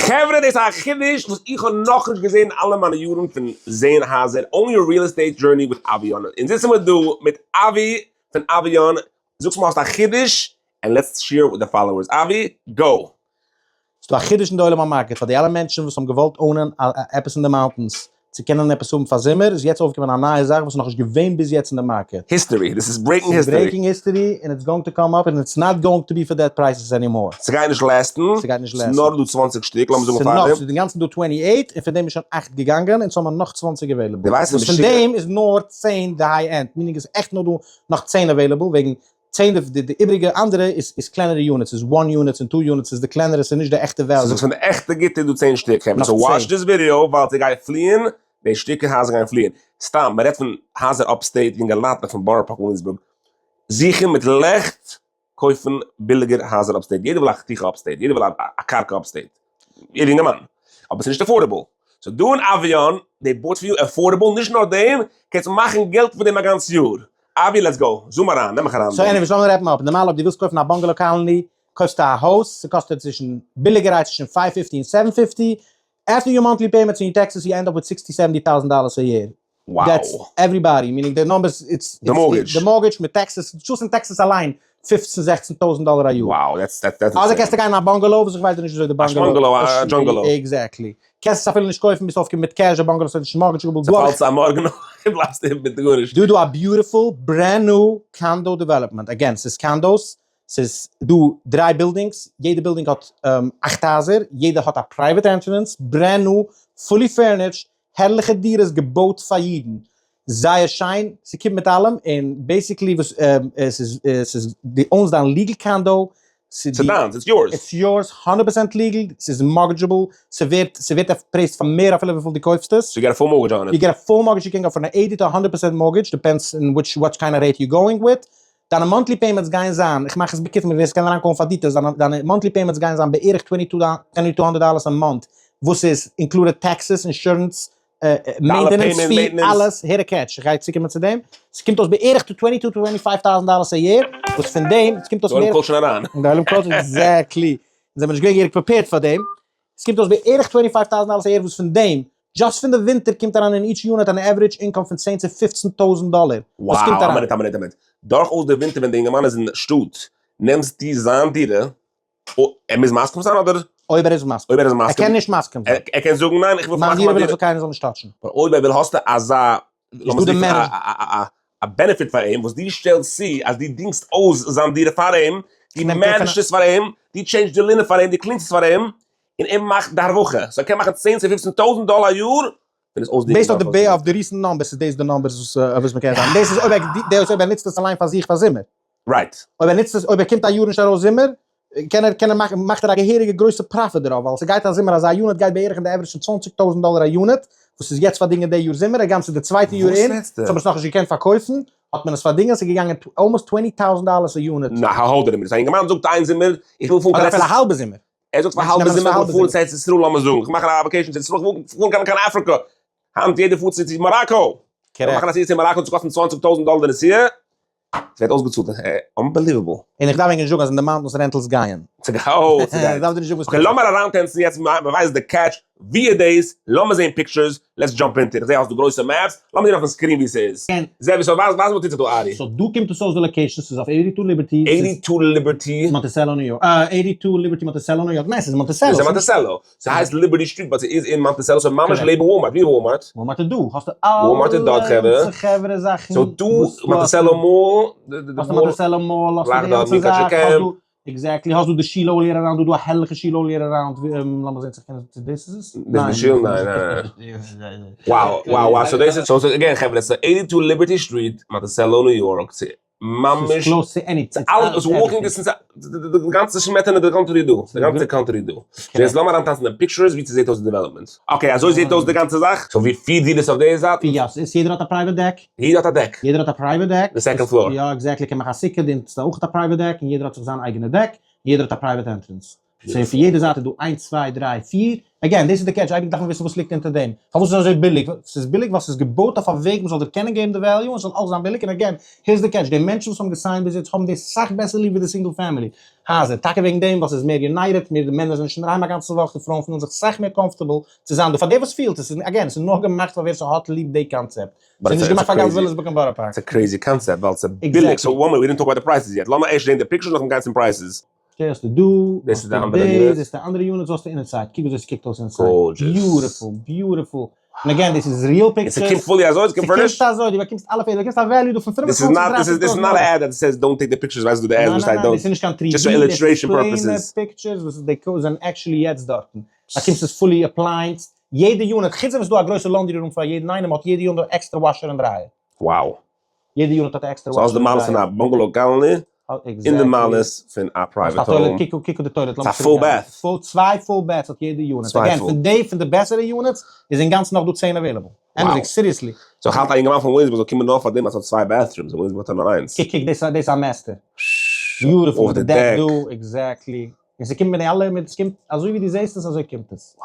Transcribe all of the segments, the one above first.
חברה דאס איז א חידוש וואס איך האב נאכנישט געזען אין אלע מיינע יארן פון זען הייזער, own your real estate journey with אביון, אונז זיצן מיר דא מיט אבי פון אביון, זאגסט מיר האסט א חידוש, and let's share with the followers, אבי, go! ס'דא א חידוש אין די עולם ה market פאר די אלע מענטשן וואס האבן געוואלט own ען עפעס אין די mountains צו קענען עפעס האבן פאר זומער, איז יעצט אויפגעקומען א נייע זאך וואס איז נאכנישט געווען ביז יעצט אין די market. History, דאס איז breaking history. Breaking history, און it's going to come up, און it's not going to be for that prices anymore. ס'גייט נישט last ן, ס'גייט נישט ס'איז last ן. נאר דא 20 שטיק, לאמיר זאגן ס'איז פאר נאך, דעם. ס'איז אינגאנצן דא 28, און פון דעם איז שוין אכט געגאנגען, אונז האבן נאך 20 available. דו ווייסט וואס פון משוגע. דעם איז נאר 10 די high end, meaning איז עכט נאר דא נאך 10 available, וועגן 10 די די איבריגע אנדערע איז איז קלענערע units, איז one units און two units איז די קלענערע, ס'איז נישט די עכטע value. ס'זאגסט פון די עכטע גוטע איז דא 10 שטיק, חברה, נאך so watch 10. this video ווייל ס'גייט פליען, די שטיקער הייזער גייען פליען. סתם, מ'רעדט פון הייזער upstate, יונגעלייט פון בארא פארק וויליאמסבורג, זוכן מיט לעכט קויפן ביליגער הייזער upstate, יעדער וויל א חתיכה upstate, יעדער וויל א קרקע upstate, יעדער אינגערמאן, אבער ס'איז נישט affordable, so דא אין אביון, they bought for you affordable, נישט נאר דעם, קענסט מאכן געלט פון דעם א גאנץ יאר, אבי let's go, zoom אריין, נעם מיך אריין so דעם. Anyways לאמיר wrap ן up, נארמאל אויב דו ווילסט קויפן א bungalow colony, קויפסטו א הויז, ס'קאסט דיר צווישן ביליגערהייט צווישן five fifty און seven fifty, after your monthly payments און your taxes you end up with sixty seventy thousand dollars a year. Wow. That's everybody, meaning די numbers it's די mortgage. די mortgage מיט taxes, דו צאלסט אין taxes אליין פופצן זעכצן טויזנט דאלער א יאר. Wow, that's that's that's אדער קענסטו גיין אין א bungalow וואס איך ווייס דיר נישט וויאזוי די bungalow. א schmungalow, א jungalow. Exactly. קענסט עס אפילו נישט קויפן ביסט אויפגעקומען מיט cash, די bungalow איז נישט mortgageable. דא האב איך. ס'פאלט צו א מארגן און בלייבסט איבער מיט גארנישט. דא איז דא א beautiful brand new condo development, again ס'איז condos, ס'איז דא דריי buildings, יעדע בילדינג האט אכט הייזער, יעדע האט א private entrance, brand new, fully furnished, הערליכע דירות געבויט פאר אידן, זייער שיין, ס'קומט מיט אלעם, און basically וואס עס איז, עס איז דו own סט דיין legal condo, ס'איז דיינס, it's yours. It's yours, הונדערט פראצענט legal, ס'איז mortgageable, ס'ווערט, ס'ווערט appraised פאר מער אפילו וויפיל דו קויפסט עס. So you get a full mortgage on it. You get a full mortgage, you can go פון א eighty to א הונדערט פראצענט mortgage, depends אין which what kind of rate you going with. דיינע monthly payments גייען זיין, איך מאך עס בקיצור מיט ווער ס'קען אריינקומען פאר details, דיינע דיינע monthly payments גייען זיין בערך twenty two twenty two hundred dollars a month, וואס איז included taxes, insurance, maintenance fee, אלעס, הער א catch, איך גיי צוקומען צו דעם, ס'קומט אויס בערך to twenty two twenty five thousand dollars a year, וואס פון דעם, ס'קומט אויס די עולם מער, call ט שוין אריין. די עולם call ט, exactly, אונז זעמיר נישט געווען געהעריג prepared פאר דעם, ס'קומט אויס בערך twenty five thousand dollars a year וואס פון דעם, just פון די ווינטער קומט אריין אין each unit אן average income פון 10 צו 15 טויזנט דאלער. וואס קומט Wow, א אריין. מינוט א מינוט א מינוט. דורכאויס די ווינטער ווען די אינגערמאן איז אין שטאט, נעמסטו זיין דירה, ער מוז מסכים זיין אדער? אויב ער איז מסכים. אויב ער איז מסכים. ער קען נישט מסכים זיין. ער קען זאגן ניין איך וויל מיין פארמאכן דירה מיין וויל איך דירה. זאל קיינער זאל נישט touch ן. אבער אויב ער וויל האסטו אזא, איז דא די manage. א benefit פאר אים וואס דו שטעלסט צו אז דו דינגסט אויס זיין דירה פאר אים, דו manage סט עס פאר אים, דו change סט די linen פאר אים, דו clean סט עס פאר אים, און ער מאכט די הרווחה, so ער קען מאכן 10 צו 15 טויזנט דאלער א יאר פון עס אויסדינגען. Based אויף די אויף די recent numbers איז דאס די numbers וואס מ'קען זיין, דאס איז אויב ער דאס אויב ער נוצט עס אליין פאר זיך פאר זומער. Right. אויב ער נוצט עס אויב ער קומט א יאר נישט ארויס זומער קען ער קען ער מאכן מאכט ער א געהעריגע גרויסע profit דערויף ווייל ס'גייט א זומער אזא unit גייט בערך אין די average פון 20 טויזנט דאלער א unit וואס איז יעצט פארדינגען די יאר זומער הגם ס'איז די צווייטע יאר אין ס'האט מען עס נאכנישט געקענט פארקויפן האט מען עס פארדינגען ס'איז געגאנגען almost twenty thousand dollars א unit. נא hold it a minute, א אינגערמאן זאגט איין זומער איך וויל פארן קיין אדער אפילו א האלבע זומער. ער זאגט פאר האלבע זומער איך וויל פארן צו ארץ ישראל לאמיר זאגן, איך מאך א vacation צו ארץ ישראל, איך וויל פארן קיין אפריקא, היינט יעדער פארט צו מאראקא, איך מאך א נסיעה צו מאראקא צו קאסטן 20 טויזנט דאלער די נסיעה, ס'ווערט אויסגעצאלט, unbelievable. און איך דארף ענק נישט זאגן אז אין די mountains rentals גייען. ס'גייט, ס'גייט. איך דארף דיר נישט זאגן וואס Okay לאמיר אריינטענצן יעצט, מ'ווייסט די catch, ווי איז דאס, לאמיר זעהן pictures, let's jump into it, איך זעה האסט דא גרויסע maps, לאמיר זעהן אויפן screen ווי ס'איז. זע ווי ס'איז, ווייז וואס טוט זיך דא ארי. So דא קומט עס אויס די location, ס'איז אויף eighty two Liberty. Eighty two Liberty. Monticello ניו יארק, eighty two Liberty Monticello ניו יארק, ניין ס'איז Monticello. ס'איז אין Monticello, ס'הייסט Liberty Street but ס'איז אין Monticello, ס'איז ממש לעבן Walmart, ווי איז Walmart? Walmart איז דא, האסטו Walmart איז דארט חברה. אלע חברה זאכן. So דא Monticello Mall, האסטו Monticello Mall, האסטו די גאנצע זאך, האסט דא, exactly, האסט דא די שיל all year around, דא דא א הערליכע שיל all year around, לאמיר זען צו איך קען עס, דאס איז עס? דאס איז די שיל? ניין ניין ניין. Wow wow wow, so דאס איז, so again חברה, ס'איז eighty two Liberty Street, Monticello ניו יארק, ס'איז ממש, ס'איז close צו any, ס'איז אלעס, walking distance, די גאנצע שמעטענע די country דא, די גאנצע country דא. So יעצט לאמיר אריינטאנצן די pictures ווי ס'זעט אויס די development. Okay אזוי זעט אויס די גאנצע זאך, so ווי פיר דירות אויף די זייט. יא, ס'איז יעדער האט א private deck. יעדער האט א deck. יעדער האט א private deck. די second floor. יא exactly, קען מאכן א סוכה, די אונטערשטע אויך האט א private deck, און יעדער האט זיך זיין אייגענע deck, יעדער האט א private entrance. So פון יעדע זייט איז דא איינס צוויי דריי פיר, again דאס איז די catch, אייביג דארף מען וויסן וואס ליגט אונטער דעם, פארוואס איז אזוי ביליג, ס'איז ביליג ווייל ס'איז געבויט אויף א וועג מ'זאל דיר קענען געבן די value און ס'זאל אויך זיין ביליג, און again, here's the catch, די מענטשן וואס האבן גע sign ט ביז יעצט האבן דאס סאך בעסער ליב ווי די single family הייזער, טאקע וועגן דעם ווייל ס'איז מער united, מער די מענער זענען נישט אינדערהיים א גאנצע וואך, די פרויען פילן זיך סאך מער comfortable צו זיין דא, פאר דער וואס פילט עס, again, ס'איז נאר געמאכט פאר ווער ס'האט ליב די קאנצעפט, ס'איז נישט געמאכט פאר גאנץ וויליאמסבורג און בארא פארק. ס'איז א crazy concept ווייל ס'איז ביליג, so one minute, we didn't talk about the prices yet, לאמיר ערשט זען די pictures נאכדעם גיין צום prices. דא האסטו דא, דאס איז די אנדערע unit. דאס איז די אנדערע unit, האסטו inside, קוק וויאזוי ס'קוקט אויס inside. Gorgeous. Beautiful, beautiful. און again, דאס איז real pictures. און ס'קומט fully אזוי, ס'קומט furnished? ס'קומט אזוי, דו באקומסט אלע פעדער, דו באקומסט א value דא פון 25 דאס איז not א ad that says don't take the pictures, ווייסט דו די ad וואס שטייט don't. ניין ניין ניין, דאס איז נישט קיין 3D, just for illustration דאס איז purposes. פלעינע pictures וואס די קאודס זענען actually יעצט דארטן. באקומסט עס fully applianced, יעדע unit, חוץ דעם איז דא א גרויסע laundry room פאר יעדן איינעם, האט יעדע unit א עקסטערע washer און dryer. Wow. יעדע unit האט א עקסטערע So האסט די מעלות פון א bungalow colony, און די מעלות פון א private home. קוק אויף די toilet. ס'איז א full bath. צוויי full baths האט יעדע unit. Again, פון די פון די בעסערע units איז אינגאנצן נאך דא 10 available. אמת'דיג, seriously. So איך האלט א אינגערמאן פון וויליאמסבורג זאל קומען נאר פאר דעם אז ס'האט צוויי bathrooms, אין וויליאמסבורג האט ער נאר איינס. קוק קוק, דאס איז א master. Beautiful, מיט די deck דא, exactly. און ס'קומט מיט די אלע, ס'קומט אזוי ווי דו זעסט עס אזוי קומט עס.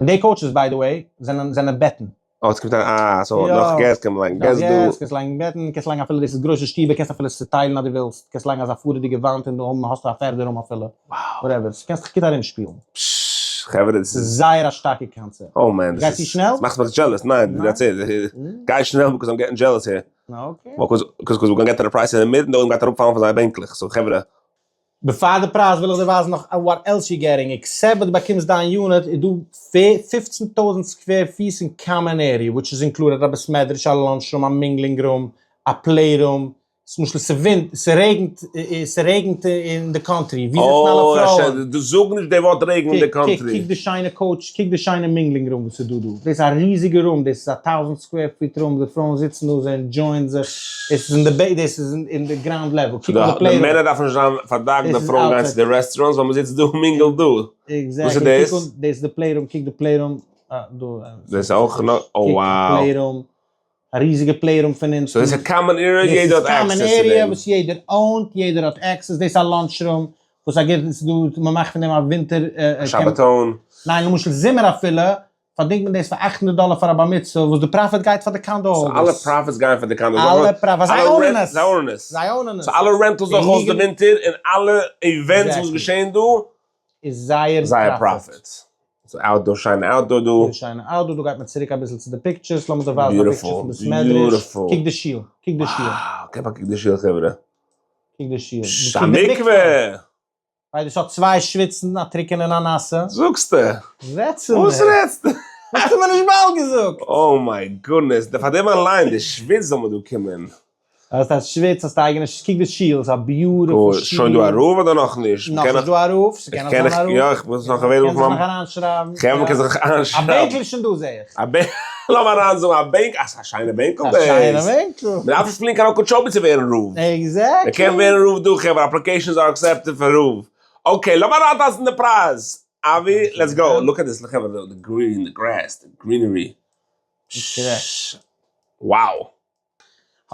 און די couches by the way זענען בעטן. אה, עס קומט אריין, אה, so נאך guests קען מען לייגן guests דא. נאך guests, קענסט לייגן בעטן, קענסט לייגן אפילו, דאס איז גרויסע שטיבער, קענסט אפילו צוטיילן אז דו ווילסט, קענסט לייגן אזא פארעדיגע וואנט און דא האבן האסטו א פערדע room אפילו, whatever, קענסט דיך גוט ארומשפילן. פששש, חברה דאס איז. זייער א שטארקע קאנצעפט. Oh man, דאס איז. גייסט צו שנעל? מאכסט מיך jealous, ניין, that's it, גיי שנעל because I'm getting jealous here. Okay. Because we're gonna get to the price אינמיטן, דא גייט אראפפאלן פון זייער בענקלעך, so חברה. בעפאר די פרייז וויל איך דיר ווייזן נאך what else you getting, except ווען דו באקומסט דיין unit איז דא 15,000 square פיס אין common area which איז included א בית מדרש, א lunch room, א mingling room, א play room, למשל ס'ווינט, ס'רעגנט, ס'רעגנט אין די country, ווי זיצן אלע פרויען? דו זאג נישט די ווארט רעגן אין די country. קוק די שיינע couch, קוק די שיינע mingling room וואס איז דא דא, דאס איז א ריזיגע room, דאס איז א טויזנט square feet room, די פרויען זיצן דא, זיי enjoy ען זיך. דאס איז אין די בעי דאס איז אין די ground level קוק אויף די play די מענער דארפן נישט זיין פארדאגה'ט די פרויען גייען צו די restaurants ווייל מ'זיצט דא און mingle ט דא. וואס איז דאס? דאס איז די play room קוק די play room דא. דאס איז אויך נאך oh wow. Play room א ריזיגע play room פון אונטן. So דאס איז א common area יעדער האט access צו דעם. דאס איז common area וואס יעדער own ט יעדער האט access דאס איז א lunch room וואס א גוט ס'איז דא מ'מאכט פון דעם א ווינטער. שבתון. ניין למשל זומער אפילו פארדינגט מען דאס פאר 800 דאלער פאר א בר מצוה, וואס די profit גייט פאר די condo holders. אלע profits גייען פאר די condo holders. אלע profits, זיי own ען עס. זיי own ען עס. זיי own ען עס. So אלע rentals דורכאויס די ווינטער און אלע events וואס געשען דא, איז זייער זייער profit. So outdoor, שיינע outdoor דא. שיינע outdoor, דא גייט מען צוריק אביסל צו די pictures, לאמיר דיר ווייזן א picture פון בית מדרש. קוק די שול, קוק די שול. געב א קוק די שול חברה. קוק די שול. א מקווה! ווייל דאס האט צוויי שוויצן, א טריקענע און א נאסע. זאגסטו? רעדסטו מיר? וואס רעדסטו? האסטו מיר נישט באלד געזאגט. Oh my goodness, פאר דעם אליין, די שוויץ זאל מען דא קומען. האסט א שוויץ, האסט א אייגענע שוויץ, קוק די שול, ס'איז א beautiful שול. שוין דא א רב אדער נאכנישט? נאך נישט דא א רב, ס'קען נאך זיין א רב. יא, איך בין נאך available פאר מיין. קענסט זיך נאך אריינשרייבן. חברה מ'קען זיך איינשרייבן. א בענקל איז שוין דא זעה איך. א בענקל, לאמיר אריינזאגן א בענקל, אה ס'איז א שיינע בענקל דאס. א שיינע בענקל. מ'דארף נישט פליען קיין אוקעטשאבי צו ווערן רב. Exactly. מ'קען ווערן רב דא חברה, applications are accepted פאר רב. Okay, לאמיר אריינטאנצן די פרייז. אבי, let's go. Look at this, חברה, די green, די grass, די greenery. Wow.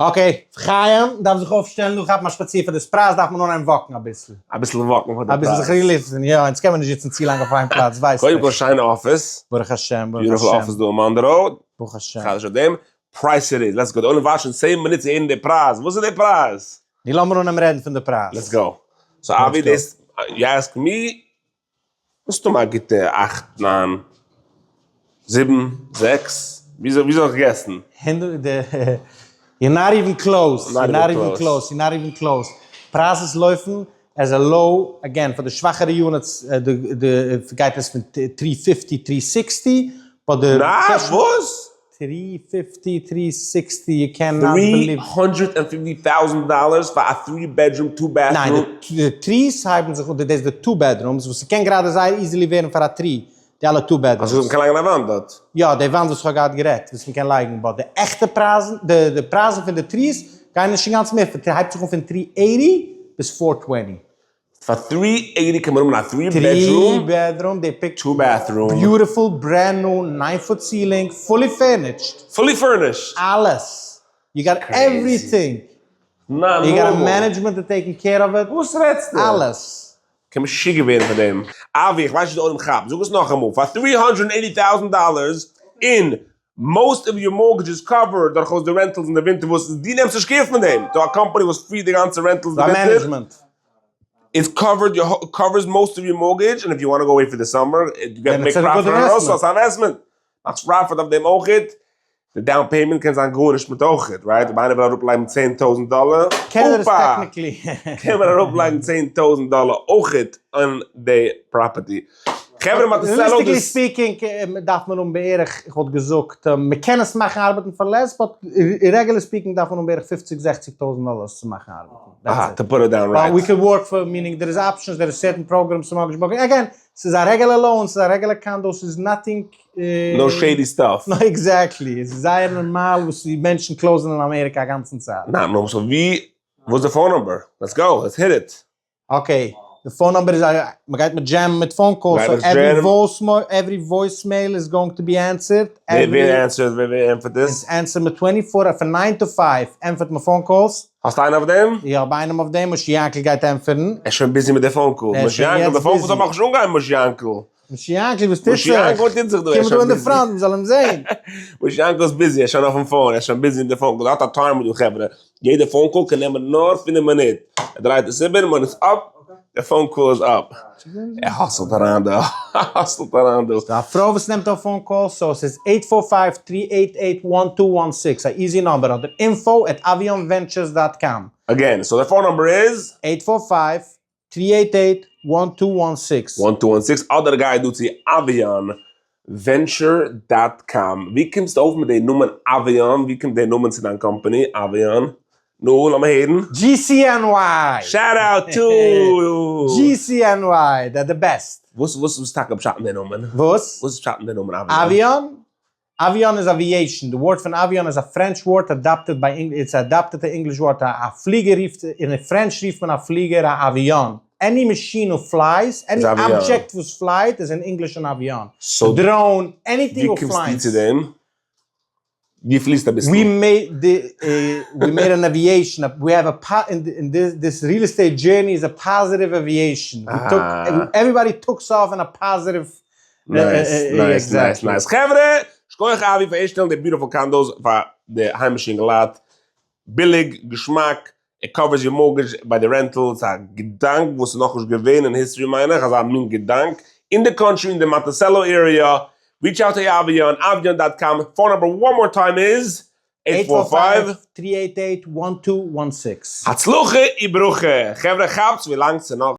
Okay, חיים דארף זיך אויפשטעלן דא כאפן א שפאציר פאר דאס פרייז דארף מען אנהייבן walk ן אביסל. אביסל walk ן פאר די פרייז. אביסל זיך release ן, יא, אונז קען מען נישט זיצן צו לאנג אויף איין פלאץ, ווייסט קודם כל שיינע אפיס. ברוך השם, ברוך השם. Beautiful office דא אין מאנדראו. ברוך השם. חדש אויף דעם. Price it is, let's go. די עולם ווארט שוין 10 מינוט צו הערן די פרייז. וואס איז די פרייז? נו לאמיר אנהייבן רעדן פון די פרייז. Let's go. So אבי דאס, you ask me, מסתמא א גוטע אכט, ניין, זיבן, זעקס, ווי זאל איך guess ן? You're not even close, you're not even close, you're not even close. Prices לויפן as a low, again, פאר די שוואכערע units גייט עס פון three fifty, three sixty, but די. נא, וואס? Three fifty, three sixty, you can not believe. 350 thousand dollars פאר א three bedroom two bathroom? ניין, די threes הייבן זיך אן, דאס איז די two bedrooms, וואס ס'קען גראדע זייער easily ווערן פאר א three, די אלע two bedrooms. אז מ'קען לייגן א וואנט דארט? יא, די וואנט וואס כ'האב געהאט גערעדט, וואס מ'קען לייגן, but די עכטע פרייזן, די פרייזן פון די threes גייען נישט אינגאנצן מער, הייבט זיך אן פון three eighty ביז four twenty. פאר three eighty קען מען האבן א three bedroom, three bedroom, די picture, two bathroom, beautiful brand new nine foot ceiling, fully furnished, fully furnished, אלעס, you got everything, you got a management taking care of it, וואס רעדסטו? אלעס. קען משוגע ווערן פאר דעם. אבי, איך ווייס נישט די עולם כאפט, זאג עס נאכאמאל, פאר 380 טויזנט דאללערס און most of your mortgage איז covered דורכאויס די rentals אין די ווינטער וואס דו נעמסט נישט care פון דעם, ס'דא א קאמפאני וואס פירט די גאנצע rentals די ווינטער. management. It's covered your covers most of your mortgage and if you want go away for the summer you get make profit on also ס'איז א investment, מאכסט profit אויף דעם אויכעט, די down payment קען זיין גארנישט מיט אויכעט, right? אויב איינער וויל אראפלייגן 10,000 דאלער, אופא! קען מען אראפלייגן 10,000 דאלער אויכעט אין די property. חברה מאנטיסעלא דאס. Realistically speaking דארף מען האבן בערך, איך וואלט געזאגט, מען קען עס מאכן ארבעטן פאר less, but regular speaking דארף מען האבן בערך פופציג זעכציג טויזנט דאלער עס צו מאכן ארבעטן. אהא, to put it down right. We can work for, meaning there is options, there is certain programs צו mortgage broker, again, ס'איז א רעגולער loan, ס'איז א רעגולער condo, ס'איז nothing. No shady stuff. No exactly, עס איז זייער נארמאל וואס די מענטשן close ן אין אמעריקע א גאנצן צייט. ניין, נו, so ווי, וואס איז די phone number? Let's go, let's hit it. Okay, די phone number איז א, מען גייט מיט jam ען מיט phone calls, so every voicemail is going to be answered. ווער answer ט, ווער ענטפערט עס? אונז answer מיר 24 פון 9 to 5 ענטפערט מען phone calls. האסט איינער אויף דעם? איך האב איינעם אויף דעם, משה יענקל גייט ענטפערן. ער איז שוין busy מיט די phone call. משה יענקל, די phone calls האבן נאכנישט אנגעהויבן משה יענקל. משה יענקל, וואס טוט זיך? משה יענקל, וואס טוט זיך דא? קום דא אין די front, מ'זאל אים זען. משה יענקל איז busy, ער איז שוין אויפן phone, ער איז שוין busy מיט די phone call, ער האט א timer דא חברה, יעדע phone call קען נעמען נאר 5 מינוט, ער דרייט עס איבער, מען איז up, די phone call איז up. ער hustle ט אריין דא, ער hustle ט אריין דא. א פרוי וואס נעמט אויף phone calls, so עס איז 845-388-1216, א easy number, אדער info@avionventures.com. Again, so די phone number איז? 845 388-1216. 1216, אדער גיי דא צו avionventure.com. ווי קומסטו אויף מיט די נאמען Avion? ווי קומט די נאמען צו דיין company, Avion? נו, לאמיר הערן. GCNY! Shout out to! GCNY, they're the best. וואס וואס איז טאקע פשט אין די נאמען? וואס? וואס איז פשט אין די נאמען Avion? Avion? Avion איז aviation, די ווארט פון avion איז א French ווארט adopted by English, it's adopted English ווארט, א פליגער רופט, אין French רופט מען א פליגער א avion, any machine who flies, any object וואס flight איז אין English אן avion, drone, anything who flies. ווי קומסטו צו דעם? ווי פליסט אביסל? We made the, we made an aviation, we have a in this real estate journey is a positive aviation, we took, everybody tooks off in a positive Nice, nice, nice, nice. חברה, שכוח אבי פאר אויסשטעלן די beautiful condos פאר די היימישע אינגעלייט. ביליג, געשמאק, it covers your mortgage ביי די rental, ס'איז א געדאנק וואס איז נאכנישט געווען אין history מיין איך, אזא מין געדאנק, אין די country אין די מאנטיסעלא area, reach out to Avion, Avion dot com, phone number one more time איז, 845 388-1216. הצלחה וברכה! חברה כאפטס ווילאנג ס'נאך.